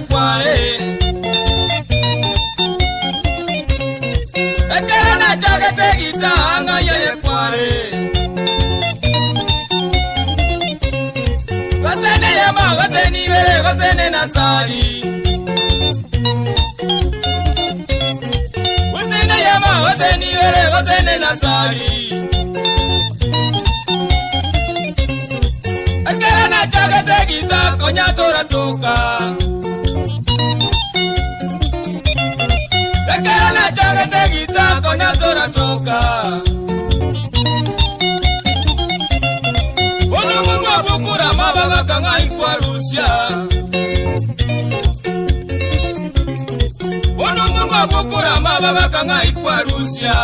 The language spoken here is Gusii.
kware. Ekero nachagete egita ng'ai aye kware. Gose neyemo gose nibere gose nenasari. Gose neyemo gose nibere gose nenasari. Ekero nachagete egita konya toratoka. Ekero nachagete egita konya toratoka. Bono Mungu abukura amabaga kang'ai kwarusia. Bono Mungu abukura amabaga kang'ai kwarusia.